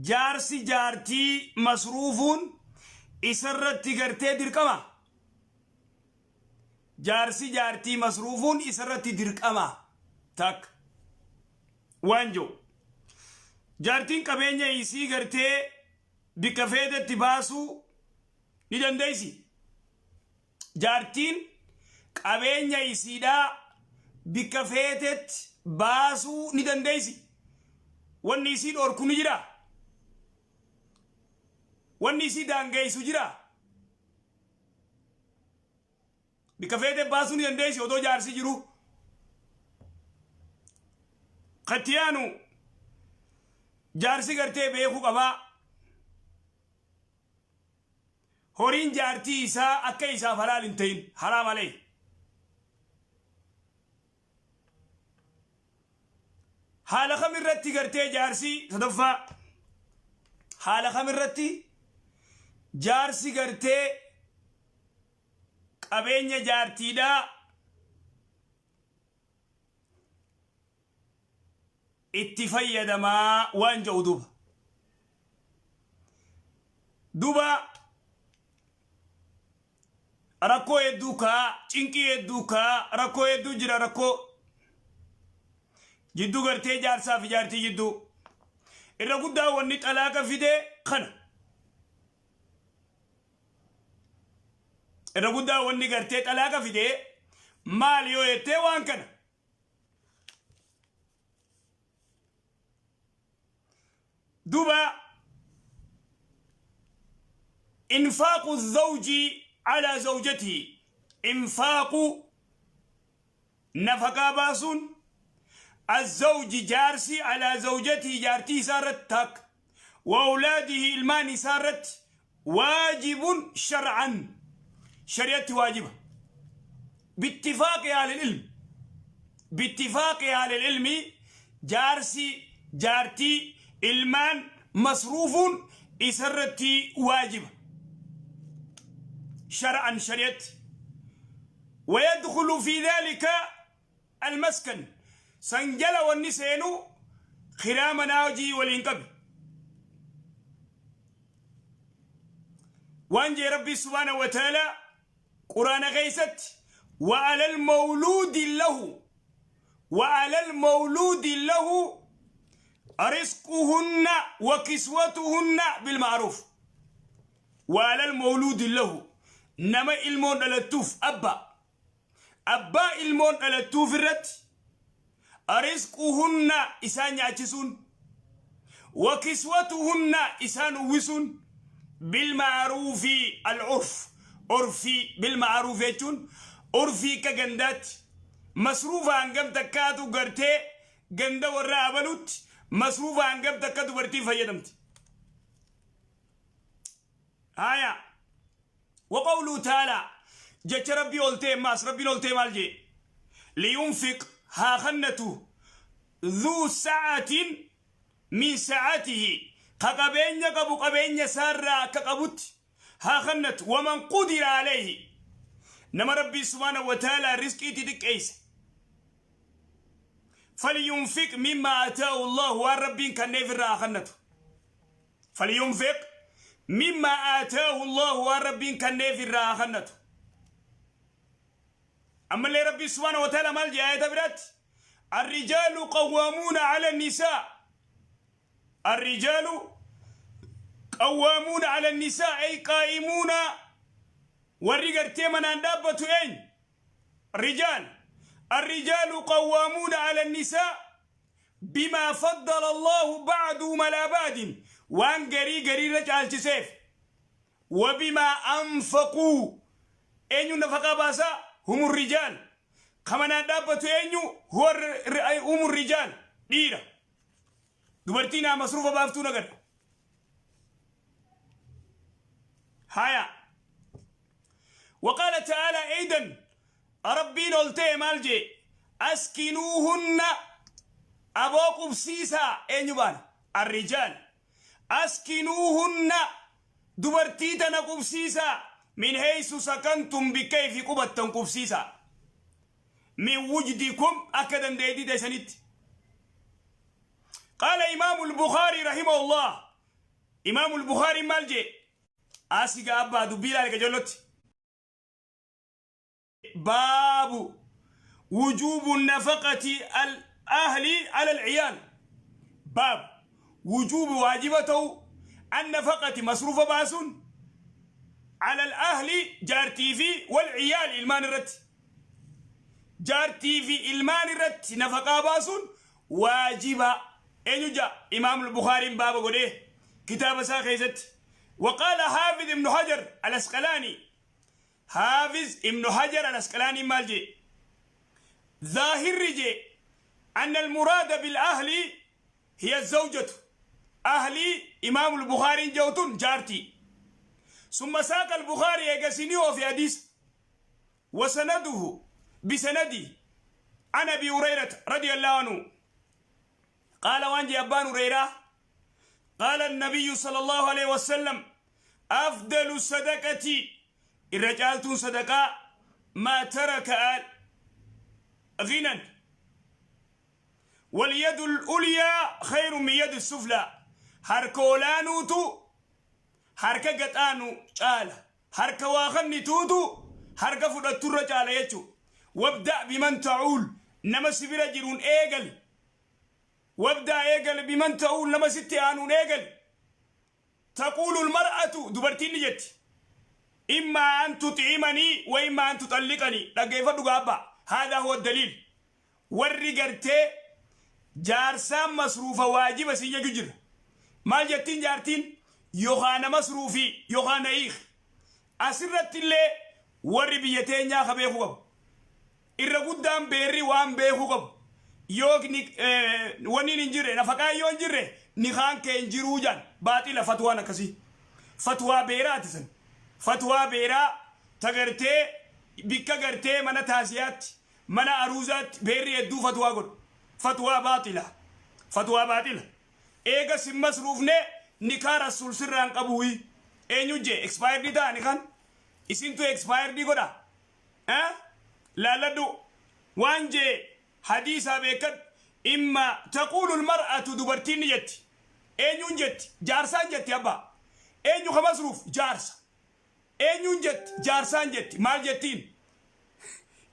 Jaarsi jaartii masruufuun isarratti gartee dirqama. Jaarsi jaartii masruufuun isarratti dirqama. Takka. Waan jiru. Jaartiin qabeenya isii gartee bikka feetetti baasuu ni dandeessi. Jaartiin qabeenya isiidhaa bikka feetetti baasuu ni dandeessi. Wanni isii dhorku ni jira. Wanni isii daangeessu jira. Bikka feete baasuu ni dandeessi odoo jaarsi jiru. Kattiyaanu jaarsi gartee beekuu qabaa. Horiin jaartii isaa akka isaaf halaal hin ta'in haraam alayhi. Haala kam irratti gartee jaarsi sadaffaa haala kam irratti jaarsi gartee qabeenya jaartiidhaa itti fayyadamaa waan jedhu duuba. Duuba rakkoo hedduu kaa cinqii hedduu kaa rakkoo hedduu jira rakkoo jidduu gartee jaarsaa fi jaartii jidduu irra guddaa wanni xalaaqa fide kana irra guddaa wanni gartee xalaaqa fide maal yoo jettee waan kana Duba infaaqu zawji alaa zawjatihi infaaqu nafaqaa baasuun azawji jaarsi alaa zawjatihi jaartii isaa irratti takka wa awlaadihi ilmaan isaa irratti waajibun shar'an shari'atti waajiba bittifaaqi ahlil ilmi bittifaaqi ahlil ilmi jaarsi jaartii ilmaan masruufuun isarratti waajiba shar'an shari'atti ويدخل في ذلك المسكن san jala wanni seenu kiraa manaa hojii waliin qabi waan jee rabbii subhaanahu wa ta'ala quraana keessatti wa alal mawluudi lahu wa alal mawluudi lahu risquhunna wa kiswatuhunna bilma'ruuf wa alal mawluudi lahu nama ilmoon dhalattuuf abba Abbaa ilmoon dhalattuuf irratti rizquhunna isaan nyaachisuun wa kiswatuhunna isaan uwwisuun bilma'aruufi al-urf urfii bilma'aruuf jechuun urfii akka gandaatti masruufa hangam takkaatu gartee ganda warra abalutti masruufa hangam takka dubartiin fayyadamti. Haya. Wa qawluu ta'aalaa jecha rabbii ol ta'e maas rabbiin ol ta'e maal jee liyunfiq haa kannatu dhuu sa'atin min sa'atihi ka qabeenya qabu qabeenya isaarraa akka qabutti haa kannatu waman qudira alayhi nama rabbii subhaanahu wa ta'aalaa rizqiitti xiqqeesse falyunfiq mimma ataahu allahu waan rabbiin kanneef irraa haa kannatu Falyunfiq mimmaa aataahu Allaahu waan Rabbiin kanneef irraa haa kannatu. Ammallee Rabbiin subhaanahu wa ta'aala maal jedhe aayata biraatti? Arrijaalu qawwaamuuna ala nisaa. Arrijaalu qawwaamuuna ala nisaa ay qaa'imuuna warri gartee manaan dhaabbatu eenyu? Rijaal. Arrijaalu qawwaamuuna ala nisaa bimaa faddala Allaahu ba'duhum alaa ba'din waan garii gariirra caalchiseef wa bimaa anfaquu eenyu nafaqaa baasaa humu rijaal ka manaan dhaabbatu eenyu huwa humu rijaal dhiira dubartiin haa masruufa baaftuu nagadha haya وقال تعالى أيضا Rabbiin ol ta'e maal jee askinuuhunna aboo qubsiisaa eenyu baana arrijaal askinuuhunna dubartii tana qubsiisaa min heeysu sakantum bikka ifi qubattan qubsiisaa min wujdikum akka dandeettii teessanitti qaala imaamu al-bukaarii rahimahullah. Imaamul Bukhaariin maal jee? Asi gaa abbaa dubbii ilaali qajeellotti. Baabu wujuubu nafaqati al ahli ala al ciyaal. Baabu wujuubu waajiba ta'u an nafaqati masruufa baasuun ala al ahli jaartii fi wal ciyaal ilmaan irratti. Jaartii fi ilmaan irratti nafaqaa baasuun waajiba. Eenyu ja'a? Imaamul Bukhaariin baaba godhee kitaaba isaa keessatti. Waqaala Haafiz Ibnu Hajar Al-Asqalaanii. Haafiz Ibnu Hajar Al-Asqalaanii maal jee? Zaahirri jee anna al-muraada bil ahli hiya zawjatu. Ahlii Imaamul Bukhaariin jedhu tun jaartii. Summa saaqa al-Bukhaarii eegasii ni oofe hadiisa. Wasanaduhu bisanadi an Abi Hurayrata radiyallahu anhu. Qaala waan jee abbaan Hureyraa qaala annabiyyu sallallahu alaihi wasallam afdalu sadaqati irra caaltuun sadaqaa maa taraka ghinan walyadu ulyaa khayru min yadi suflaa harka olaanuutu harka gaxaanu caala harka waa kannituutu harka fudhatturra caala jechu. Wabda' biman ta'uul nama si bira jiruun eegali. Wabda' eegali biman ta'uul nama sitti aanuun eegali. Taquulu almar'atu dubartiin ni jetti. Immaa an tux'imanii wa immaa an tuxalliqanii. Dhaggeeffadhu gaa abbaa. Haadhaa huwa daliil. Warri gartee jaarsaan masruufa waajiba siin jechu jira. Maal jettiin jaartiin? Yookaa na masruufi yookaa na hiiki. Asirratti illee warri biyya teenyaa ka beekuu qabu. Irra guddaan beerri waan beekuu qabu. Yoo wanni hin jirre nafaqaan yoo hin jirre nikaan kee hin jiruu jaan baaxila fatwaan akkasii. Fatwaa beeraati san. Fatwaa beeraa ta gartee bikka gartee mana taasiyaatti Mana aruuzaatti beerri hedduu fatwaa godhu. Fatwaa baaxila. Fatwaa baaxila. Eega sin masruufne nikaa Rasuul sirraa hin qabuuyi. Eenyu jee expired ta'a nikaan? Isintu expired godha? Eh? Laalladhu. Waan jee hadiisaa beekadhu. Imma taquulu almar'atu dubartiin ni jetti. Eenyuun jetti? Jaarsaan jetti abbaa. Eenyu ka masruuf? Jaarsa. Eenyuun jetti? Jaarsaan jetti. Maal jettiin?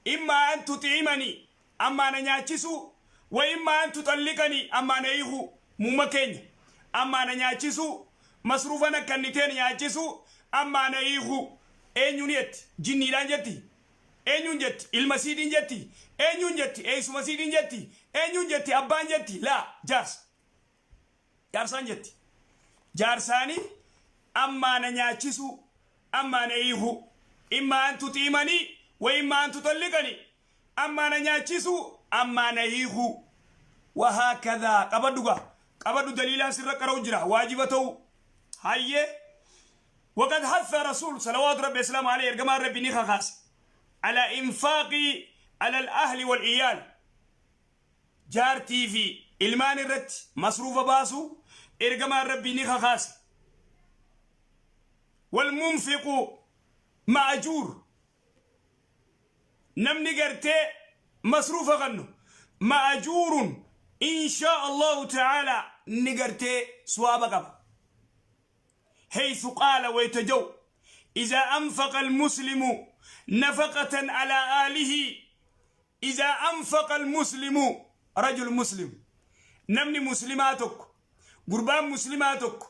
Immaa an tuxiimanii ammaa na nyaachisuu wa immaa an tuxalliqanii ammaa na hiikuu. Muumma keenya ammaa na nyaachisuu masruufa na kannitee na nyaachisuu ammaa na hiikuu. Eenyuun jetti? Jinniidhaan jetti? Eenyuun jetti? Ilma siitiin jetti? Eenyuun jetti? Eessuma siitiin jetti? Eenyuun jetti? Abbaan jetti? Laa jaarsa. Jaarsaan jetti. Jaarsaani ammaa na nyaachisuu, ammaa na hiikuu. Immaa an tuxiimanii wa immaa an tuxalliqanii. Ammaa na nyaachisuu, ammaa na hiikuu. Wahaakadhaa qabadhu gaa. Qabadhu daliilaan sirra qara'u jira. Waajiba ta'uu. Hayyee. Waqad hatha rasuul salawaatu rabbi islaamu alayhi ergamaan rabbi ni kakaase. Ala infaaqii ala al-ahli wal iyaal. Jaartii fi ilmaan irratti masruufa baasuu ergamaan Rabbii ni kakaase. Wal munfiqu ma'ajuur namni gartee masruufa kannu ma'ajuurun inshaa Allahu ta'ala ni gartee suwaaba qaba. Heysu qaala wayta jau izaa anfaqa almuslimu nafaqatan alaa aalihi Izaa anfaqa almuslimu rajul muslim namni muslimaa tokko gurbaan muslimaa tokko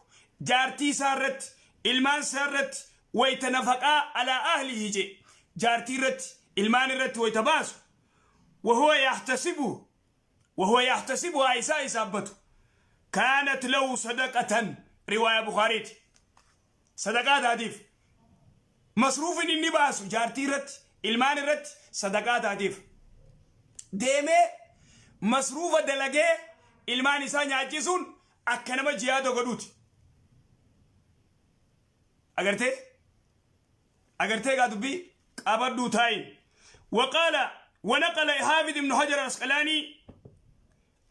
jaartii isaa irratti ilmaan isaa irratti wayta nafaqaa alaa ahlihi jee jaartii irratti ilmaan irratti wayta baasu wahuwa yahtasibu wahuwa yahtasibuhaa isaa hisaabbatu kaanat lahu sadaqatan riwaaya bukhaariiti sadaqaa taatiif. Masruufin inni baasu jaartii irratti, ilmaan irratti sadaqaa taatiif. Deemee masruufa dalagee ilmaan isaa nyaachisuun akka nama jihaada godhuuti. Agartee? Agartee egaa dubbii qabadhuu taayin. وقال ونقل حافظ ابن حجر العسقلاني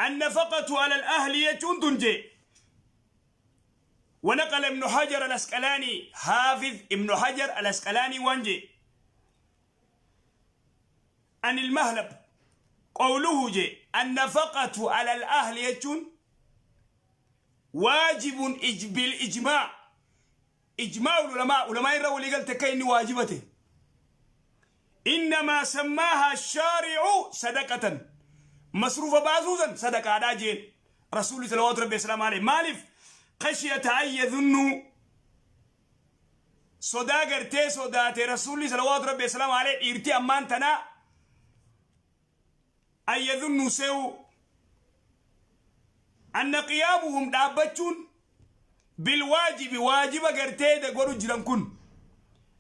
النفقة على الأهل يجون تنجي ونقل ابن حجر الأسقلاني حافظ ابن حجر الأسقلاني وانجي عن المهلب قوله جي النفقة على الأهل يجون Waajibun bil ijmaa, ijmaa ulamaa, ulamaa irra walii galte akka inni waajibate. Innamaa sammaahaa shaari'u sadaqatan, masruufa baasuu san sadaqaadhaa jeen Rasuulli salawaatu rabbi wasalaamu alayhi. Maaliif? Khashiyata an yadhunnuu, sodaa gartee sodaate Rasuulli salawaatu rabbi wasalaamu alayhi dhiirti ammaan tanaa an yadhunnuu se'u anna qiyaamuhum dhaabbachuun bilwaajibi waajiba gartee da godhu jiran kun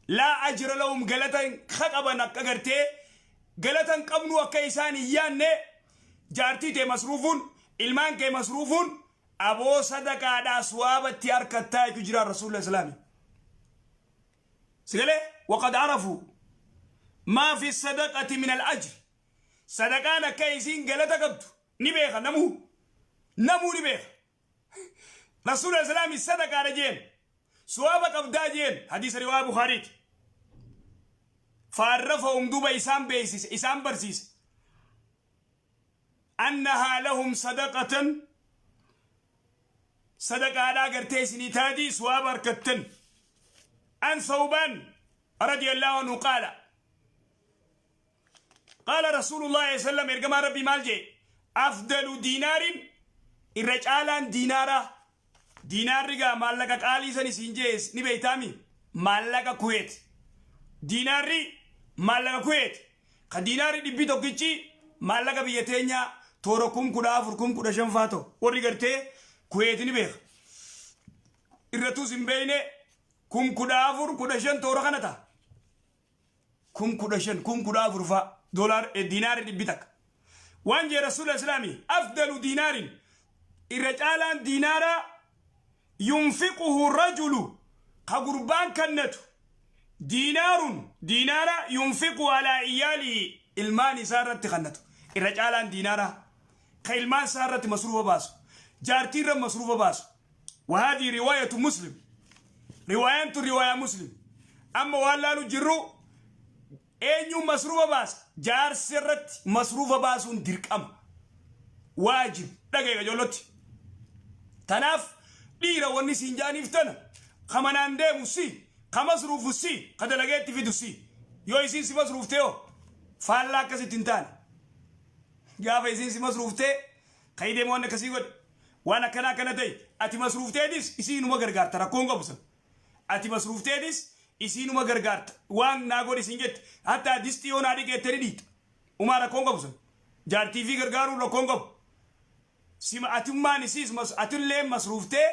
laa ajra lahum galata hin qaban, akka gartee galata hin qabnu akka isaan hin yaanne. Jaartii tee masruufuun, ilmaan kee masruufuun aboo sadaqaadhaa, suwaabatti harkattaa jechuu jira Rasuulli Islaami. Sigalee waqad arafuu maa fi sadaqati min al-ajr, sadaqaan akka isiin galata qabdu ni beeka namuu, namuu ni beeka. Rasuulli Islaami sadaqaadha jeen, suwaaba qabdaa jeen. Hadiisa riwaayaa Bukaariiti. Faarrafahum, duuba isaan beeksise, isaan barsiise, annahaa lahum sadaqatan, sadaqaadhaa gartee isinii taatii, suwaaba harkattan. An Thawbaan radiyallahu anhu qaala qaala Rasuulullahi sallallahu alaihi wasallam, ergamaan Rabbii maal jee? Afdalu diinaarin, irra caalaan diinaaraa. Diinaarri gaa maallaqa qaalii san isin jees ni beeytaami, maallaqa Kuweet. Diinaarri maallaqa Kuweet ka diinaarri dhibbi tokkichi maallaqa biyya teenyaa toora 14,000, 15,000 faa ta'u. Warri gartee Kuweet ni beeka. Irratuus hin beeyne, 14,000, 15 toora kana ta'a. 15,000, 14,000 faa doolaar diinaarri 100. Waan jee Rasuula Islaamii: afdalu diinaarin, irra caalaan diinaaraa, yunfiquhu rajulu, ka gurbaan kannatu, diinaarun diinaara, yunfiqu alaa iyaalihi, ilmaan isaa irratti kannatu. Irra caalaan diinaaraa ka ilmaan isaa irratti masruufa baasu, jaartii irra masruufa baasu. وهذه رواية مسلم، رواية رواية مسلم. أما waan laalu jirru eenyuun masruufa baasa? Jaarsi irratti masruufa baasuun dirqama, waajib. Dhagaye qajoollotti. Tanaaf dhiira wanni siin jaaniif tana: ka manaan deemu si, ka masruufu si, ka dalageetti fidu si. Yoo isiin si masruuftee hoo faallaa akkasitti hin taane? Gaafa isiin si masruuftee ka'ii deema, waan akkasii godhe, waan akkana akkana ta'e, ati masruufteetis isiinuma gargaarta, rakkoon qabu san. Ati masruufteetis isiinuma gargaarta, waan naa godhi siin jette, hatta distii yoo naa dhiqeette ni dhiixa, umaa rakkoon qabu san. Jaartii fi gargaaruun rakkoon qabu. Sima atummaan isiis atillee masruuftee,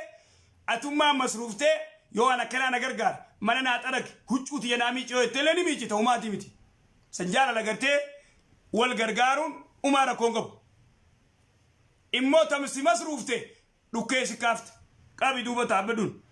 atummaan masruuftee, yoo waan akkanaa na gargaara, mana naa xarage, huccuu tiyya naa miici yoo jetteellee ni miicita, umaati miti san. Jaalala gartee wal gargaaruun umaa rakkoon qabu. Immoo tamsi masruufte dhukkee si kaafte qabi duuba taabbadhuun.